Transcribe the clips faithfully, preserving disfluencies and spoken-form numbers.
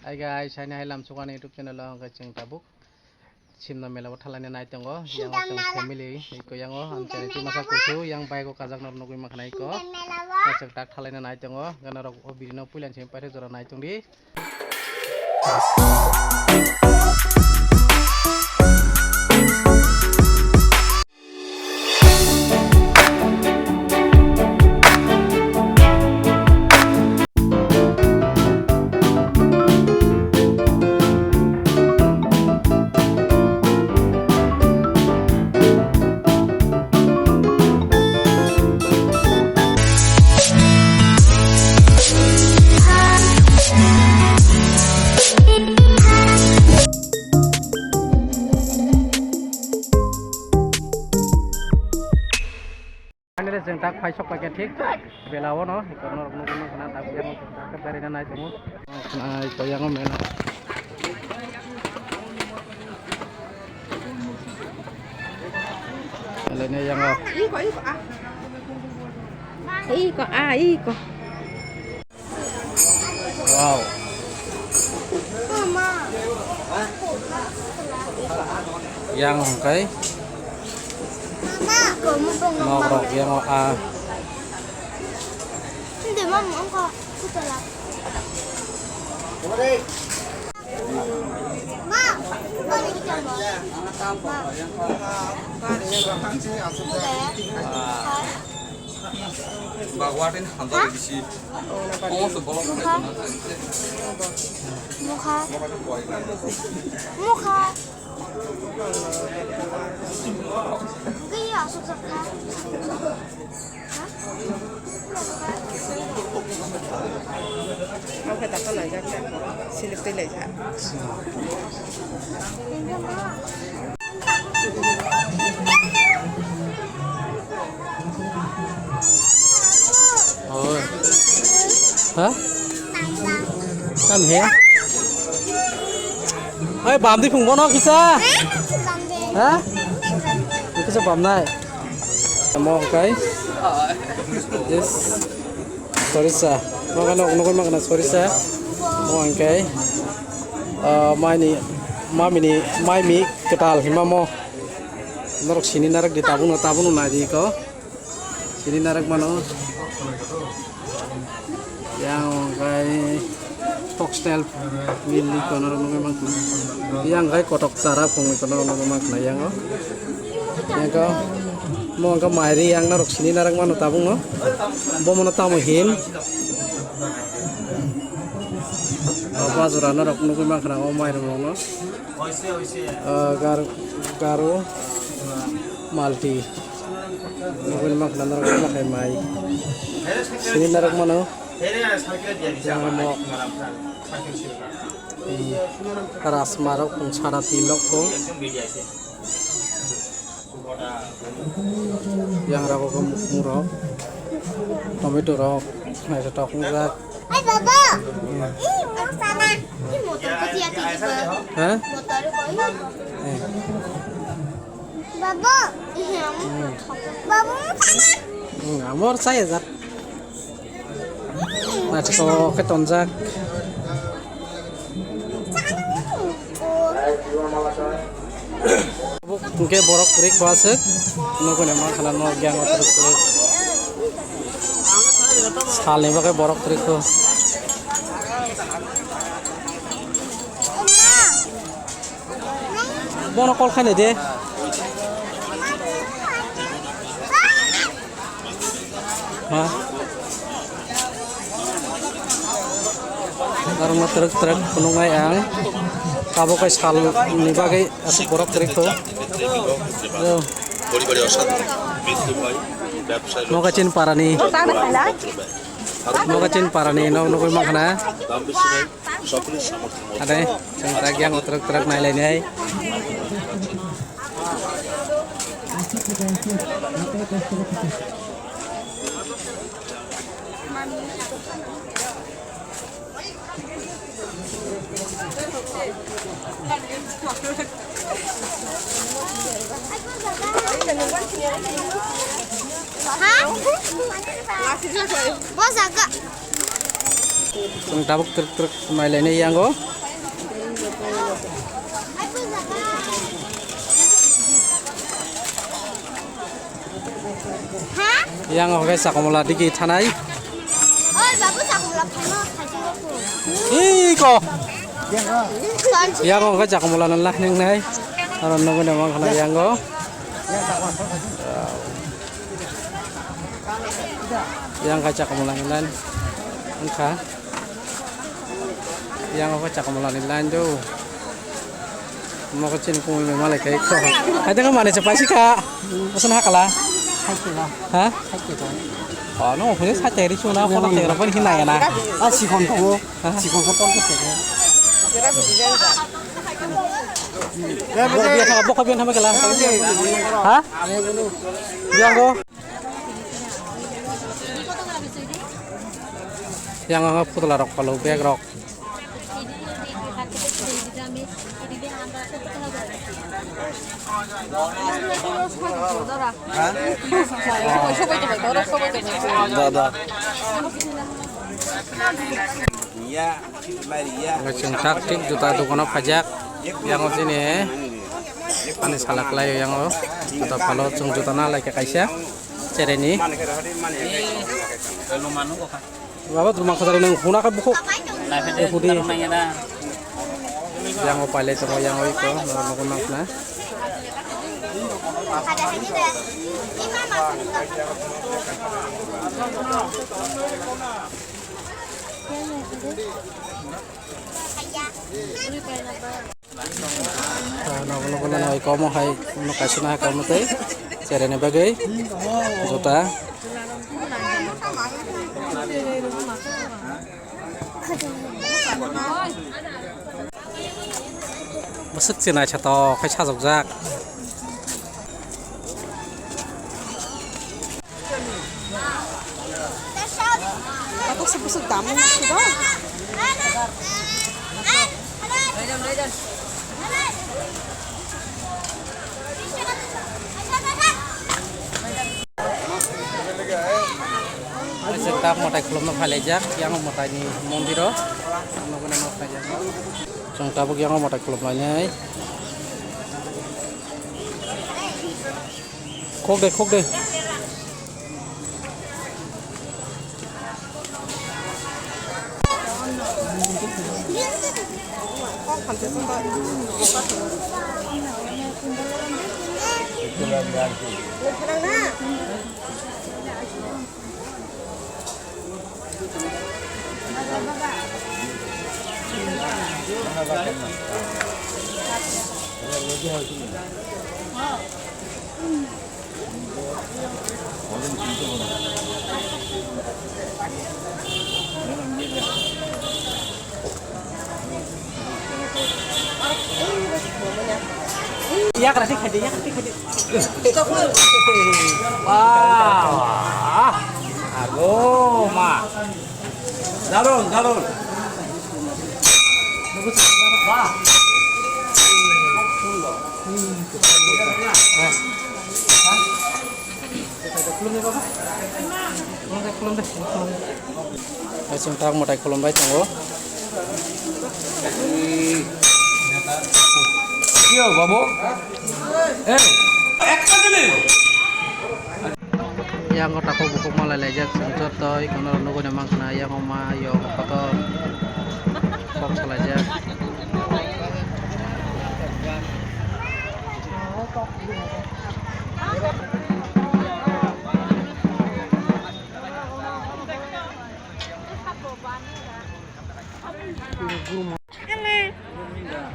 Hi guys, haini hai lamsukani YouTube channel o hwnkhe chwng tabuk Simna mela o thalaina nai tongo. Yang o chwng family iko yang o ang charity masa kusu yang bike o kajak no nugwi mankha iko. Chwng tak thalaina nai tongo. Gana rok o biri no puila simi paithak jora nai tongdi. Finally, chwng tak phai sok paikha thik bela o no, iko norok nugwi mankha na, tak yang o tak berina nai tongo. Nai to yang o mela. Elene yang o. Iko, ah, iko. Wow. Yang hwnkhe nok rok yang o a. Bagwatin hamjak bisi. Mukha. Mukha. Kaya asuk sakha. Oke, tak kena aja. Silip tele aja. Oi. Ha? Tam he? Oi, bam di phung bono kisa. Ha? Kisa bam nai. Mo kai. Yes. Sorisa, mo kano nugwi mankha na sorisa. Mo hwnkhe, ah, maini, mamini, maimi kwtal hinma mo. Norok sini narwk di tabukno, tabukno nai di ko. Sini narwk mano. Yang hwnkhe foxtail mili ko norok nugwi mankha. Yang hwnkhe kotok chara phungwi ko norok nugwi mankha yang o. Yang ko. Mo hwnkhe mairi yang norok sini narwk mano tabukno. Bo mono tamo hin. O bajra norok nugwi mankha na o mairum rokno. O gar-, garu malti. Nugwi mankha na norok ma khai mai. Sini narwk mano. Yang mo. Hmm. Rasma rok, hmm, sara tilok ko. Yang rago khe mukmung rok, tomato rok, naithotok wngjak. Oi baba, ih moksa na, ih motor ko tiya tiya ba. Ha? Motor ko ih. Eh. Baba, ih amo. Hmm. Baba moksa na. Hmm, amor saya jat. Naithok khe tonjak. Tabuk hwnkhe borok kwrwi kho aswk. Nokni mankha na nok yang o kwrwi kwrwi. Salni bagwi borok kwrwi kho. Bono call khainai de. Ha? Aro no truk truk phunuknai ang. Abo kai sal ni bagwi aswk borok kwrwi kho. Yo. Nokachin parani. Nokachin parani no nugwi mankha na. Ade, chwng tak yang o truk truk nai lainai. Ha? Bo jaga. Chwng tabuk twrwk twrwk nailainai yango. Yango hwnkhe Chakomla digi thanai. Oi, babu, Chakomla phaima khaisano kho. Iko. Yango hwnkhe Chakomla no lahnai wngnai. Aro nugwi no mankha yango. Yang kha Chakomla ni line wngkha. Yang kha Chakomla ni line do. Mo ko chini kumui mai malai kai ko. Hai tengka mane cha paisi kha. Bosan hakala. Hai kilo. Ha? Hai kilo. Oh, no, hune sa teri chuna ko teri pon hinai na. Ah, sikon ko. Ha? Sikon ko ton ko teri. Bokha biyan thama kela. Ha? Biyan ko. Yang ang putla rok palo bag rok. Da, da. Chwng tak thik juta dukano phaijak. Yang sini ani salak lai yang juta palo chwng juta na lai kaisa chereni. Baba, drum khajari nang huna ka bukhuk. Nai phede, eh, hudi. Tarung nang ya da. Yang o paile tongo, yang o iko, nang nang nang na. Ah, nogo nogo no hai komo hai no kaisa na hai komo tei chereni bagwi juta. Bwswk chenai satok khai sajokjak. Ako sa busog damo na siya. Chwng tak mwtai khulumno phailaijak, yang mwtaini mondiro. Chwng tabuk yang mwtai khulumlainai. Khok de, khok de. Yakra sih khade, yakra sih khade. Wah, ago ma. Darun, darun. Wah. Khulumde, khulumde, khulumde. Hai, chwng tak mwtai khulumbai tongo. Yo, babu. Eh, ekta gini. Yang kota ko buku malai lejak sensor toi kono nugui na mangkana yang oma yo kotor sok salai jak.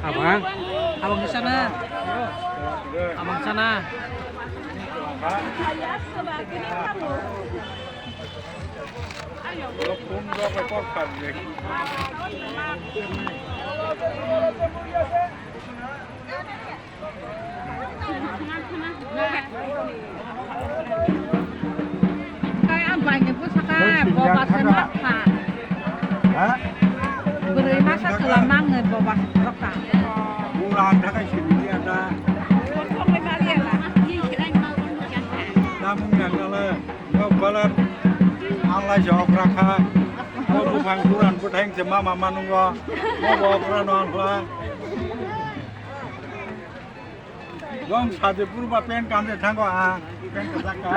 Abang, abang di sana. Abang sana. Kai ang bai ni bwsaka boba se ma kha. Ha? Bwrwi masa kwlam ang ni boba se rok kha. Bura ang thakai sini dia ta. Tamung yang kala, no balat, Allah jawab rakha. Bo buphang kuran bwthai se mama manungo. Bo bo kuran no angkla. Jong sade purba pen kam de thango a. Pen ka jaka.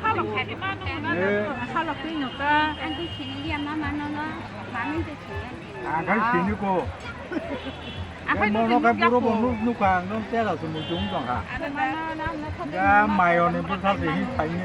Halok hai de manu na. Eh. Halok twi no ka. Ang twi sini liya mama no no. Mami twi sini. Ang khai sini ko. Ang khai mono kai puro bo nuk nuk ang no tera su mu jung jong ha. Ano na na na na. Ya mayo ni bwsa se hi thai ni.